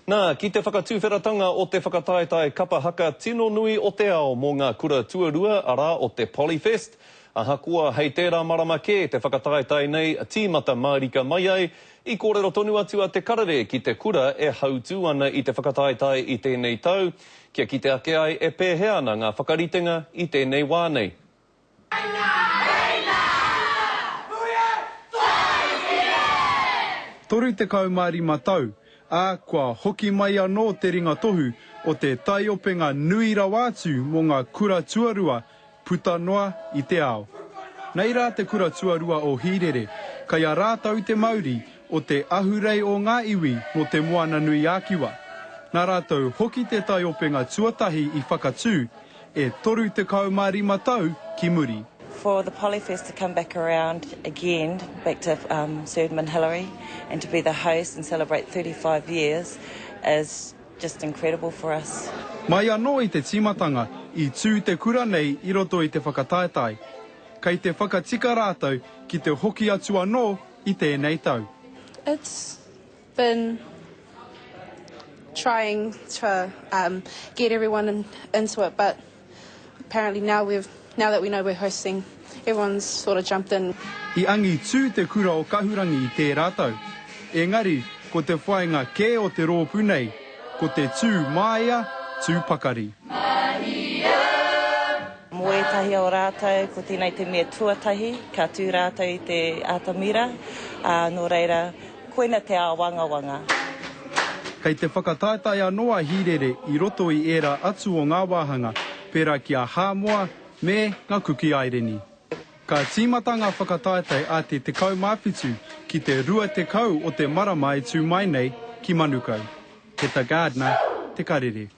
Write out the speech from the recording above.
Nā, ki te whakatuwheratanga o te whakataetae kapa haka tino nui o te ao mō ngā kura tuarua, arā, o te Polyfest. Ahakoa hei tērā marama kē te whakataetae nei tīmata mārika mai ai, i kōrero tonu atu a Te Karere ki te kura e hautū ana i te whakataetae i tēnei tau, kia kite ake ai e pēhea ana ngā whakaritenga i tēnei wā nei. 35 tau, ā, kua hoki mai anō te ringa tohu o te taiopenga nui rawa atu mō ngā kura tuarua puta noa i te ao. Nei rā te kura tuarua o Hīrere, kei a rātou te mauri o te ahurei o ngā iwi nō Te Moananui-a-Kiwa. Nā rātou hoki te taiopenga tuatahi i whakatū, e 35 tau ki muri. For the Polyfest to come back around again, back to um, Sir Edmund Hillary, and to be the host and celebrate 35 years is just incredible for us. Mai anō i te tīmatanga, i tū te kura nei i roto i te whakataetae. Kei te whakatika rātou ki te hoki atu anō i tēnei tau. It's been trying to um, get everyone in, into it, but apparently now we've now that we know we're hosting, everyone's sort of jumped in. I angitū te kura o Kahurangi i tērā tau. Engari, ko te whāinga kē o te rōpū nei, ko te tū māia, tū pakari. Mō ētahi o rātou, ko tēnei te mea tuatahi, ka tū rātou i te atamira, ā, nō reira, Koina te āwangawanga. Kei te whakataetae anō a Hīrere i roto i ērā atu o ngā wāhanga, pērā ki a Hāmoa me ngā Kuki Aireni. Ka tīmata ngā whakataetae a te 17 ki te 20 o te marama e tū mai nei ki Manukau. Heta Gardner, Te Karere.